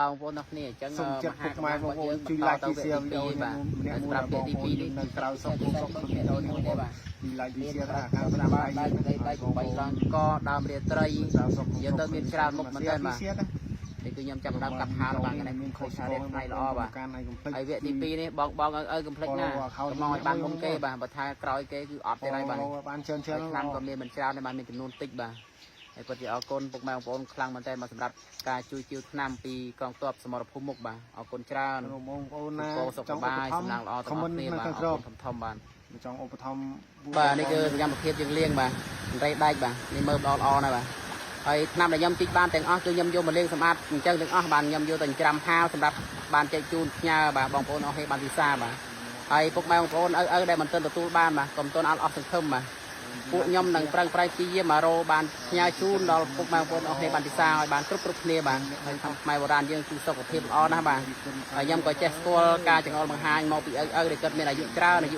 បងប្អូនទាំងគ្នាអញ្ចឹង សូមចិត្តពុកម៉ែបងប្អូនជួយ like ជួយ share វីដេអូនេះម្នាក់មួយ សម្រាប់ បង វគ្គ ប្អូន ទី2នេះ នៅក្រៅសុខសុខវីដេអូនេះបងប្អូន បាទ ជួយ like ជួយ មាន share ប្រា ដល់ខាងស្ដា ស្ដា ំ ប់ ដៃ បាយដីដៃ8ត្រង់កដើមរាត្រីយើងទៅមានច្រើនមុខមែនទែនបាទនេះគឺខ្ញុំចាប់ដើមកាប់ហាលបាទនេះ មានខុស ឆារៀបផ្នែកល្អបាទ ការឲ្យកុំភ្លេច ហើយវគ្គទី2នេះបងបងអើកុំភ្លេចណាកុំឲ្យបានមុនគេបាទបើថាក្រោយគេគឺអត់ទេហើយបាទ បានច្រើនច្រើន ឆ្នាំក៏មានមិនច្រើនដែរបាទមានចំនួនតិចបាទហើយពិតជាអរគុណពុកម៉ែបងប្អូនខ្លាំងមែនទែនមកសម្រាប់ការជួយជាវឆ្នាំពីកងទ័ពសមរភូមិមុខបាទអរគុណច្រើន បងប្អូនណា ពោសុខសប្បាយសំណាងល្អទាំងអស់គ្នា នៅ បាទអរ ខាងក្រោម គុណធំធំបាទ ចង់ឧបត្ថម្ភ បាទនេះគឺសកម្មភាពយើងលៀងបាទរៃដែកបាទនេះមើលល្អល្អណាស់បាទហើយឆ្នាំដែលខ្ញុំជីកបានទាំងអស់គឺខ្ញុំយកមកលាងសម្អាតអញ្ចឹងទាំងអស់បាទខ្ញុំយកទៅច្រាំហាលសម្រាប់បានចែកជូនផ្ញើបាទបងប្អូនអស់គ្នាបានពិសាបាទហើយពុកម៉ែបងប្អូនឪឪដែលមិនទាន់ទទួលបានបាទកុំទាន់អត់អស់សង្ឃឹមបាទពួកខ្ញុំនឹងប្រឹងប្រែងព្យាយាមមករកបានផ្ញើជូនដល់ពុកម៉ែបងប្អូនអស់គ្នាបានពិសាឲ្យបានគ្រប់គ្រប់គ្នាបាទហើយខាងខ្មែរបុរាណយើងគឺសុខភាពល្អណាស់បាទហើយខ្ញុំក៏ចេះស្គាល់ការចង្អុលបង្ហាញមកពីឪឪដែលគាត់មានអាយុច្រើនអាយុ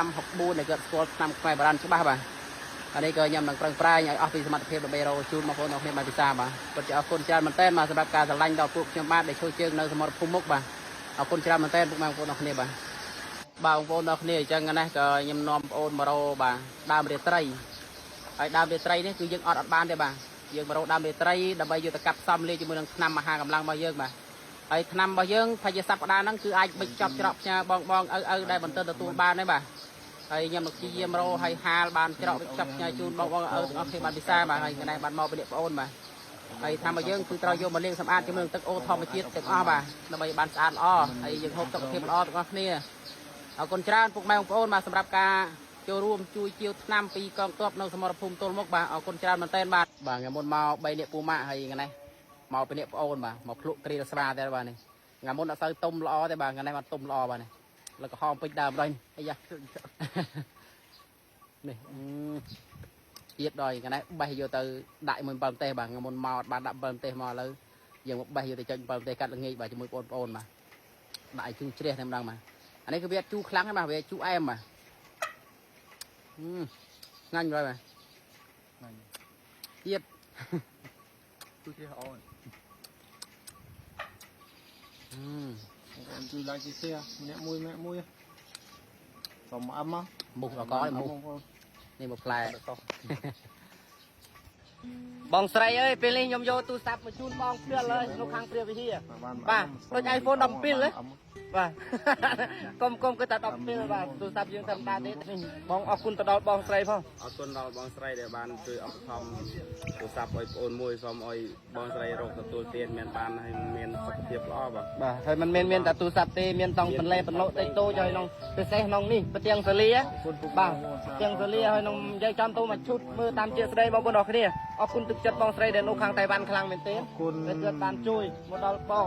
65 64ដែលគាត់ស្គាល់ឆ្នាំខ្មែរបុរាណច្បាស់បាទអានេះក៏ខ្ញុំនឹងប្រឹងប្រែងឲ្យអស់ពីសមត្ថភាពដើម្បីរកជូនបងប្អូនអរគ្នាបានពិសាបាទពិតជាអរគុណច្រើនមែនទែនបាទសម្រាប់ការស្រឡាញ់ដល់ពួកខ្ញុំបាទដែលជួយជើងនៅសមរភូមិមុខបាទអរគុណច្រើនមែនទែនពុកម៉ែបងប្អូនអរគ្នាបាទបាទបងប្អូនអរគ្នាអញ្ចឹងណាក៏ខ្ញុំនាំបងប្អូនមករកបាទដើមរាត្រីហើយដើមរាត្រីនេះគឺយើងអត់អត់បានទេបាទយើងមករកដើមរាត្រីដើម្បីយកទៅកាប់ផ្សំលាយជាមួយនឹងថ្នាំមហាកម្លាំងរបស់យើងបាទហើយថ្នាំរបស់យើងផាជាសប្តាហ៍ហ្នឹងគឺអាចបិចចប់ច្រកផ្ញើបងបងឪឪដែលមិនទាន់ទទួលបានទេបាទហើយខ្ញុំនឹងព្យាយាមរកឲ្យហាលបានច្រកវិចចាប់ផ្ញើជូនបងបងឪទាំងអស់គ្នាបានពិសាបាទហើយកណែបានមកពីអ្នកប្អូនបាទហើយថាមកយើងគឺត្រូវយកមកលាងសម្អាតជាមួយនឹងទឹកអូធម្មជាតិទាំងអស់បាទដើម្បីបានស្អាតល្អហើយយើងហូបសុខភាពល្អទាំងអស់គ្នាអរគុណច្រើនពុកម៉ែបងប្អូនបាទសម្រាប់ការចូលរួមជួយជាវថ្នាំពីកងទ័ពនៅសមរភូមិទល់មុខបាទអរគុណច្រើនមែនទែនបាទបាទថ្ងៃមុនមក3នាក់ពូម៉ាក់ហើយកណែមកពីអ្នកប្អូនបាទមកភ្លក់គ្រីស្វាតែបាទនេះថ្ងៃមុនអត់សូវទុំល្អទេបាទថ្ងៃនេះបានទុំល្អបាទនេះលើក្រហមពេចដើមដល់អាយ៉ា នេះទៀតដល់កណេះបេះយកទៅដាក់មួយ7ទេសបាទមុនមកបានដាក់7ទេសមកឥឡូវយើងមកបេះយកទៅចុច7ទេសកាត់ល្ងាចបាទជាមួយបងប្អូនបាទដាក់ឲ្យជូរជ្រះតែម្ដងបាទអានេះគឺវាជូរខ្លាំងហ្នឹងបាទវាជូរអែមបាទឆ្ងាញ់បាទបាទទៀត ជួយជ្រះអូន អឺ បងប្អូនជួយ like ជួយ share ម្នាក់មួយម្នាក់មួយសូមអឹមមក មុខអកអមុខ បងប្អូន នេះមកផ្លែ បងស្រីអើយពេលនេះខ្ញុំយកទូរស័ព្ទមកជូនបងផ្ទាល់ហើយនៅខាងព្រះវិហារ បាទដូច iPhone 12ហ៎ បាទ កុំកុំគឺតែ12បាទទូរស័ព្ទយើងធម្មតាទេបងអរគុណទៅដល់បងស្រីផង អរគុណដល់បងស្រីដែលបានជួយឧបត្ថម្ភទូរស័ព្ទឲ្យប្អូនមួយសូមឲ្យបងស្រីរកទទួលទានមានបានហើយមានសុខភាពល្អបាទ បាទហើយមិនមែនមានតែទូរស័ព្ទទេមានតង់បន្លែបន្លក់តិចតូចហើយក្នុងពិសេសក្នុងនេះប្រទៀងសាលាបាទប្រទៀងសាលាហើយក្នុងនិយាយចំទៅមួយឈុតមើលតាមជាស្ដីបងប្អូនអរគ្នាអរគុណទឹកចិត្តបងស្រីដែលនៅខាងតៃវ៉ាន់ខ្លាំងមែនទែន អរគុណ ដែលគាត់បានជួយមកដល់បង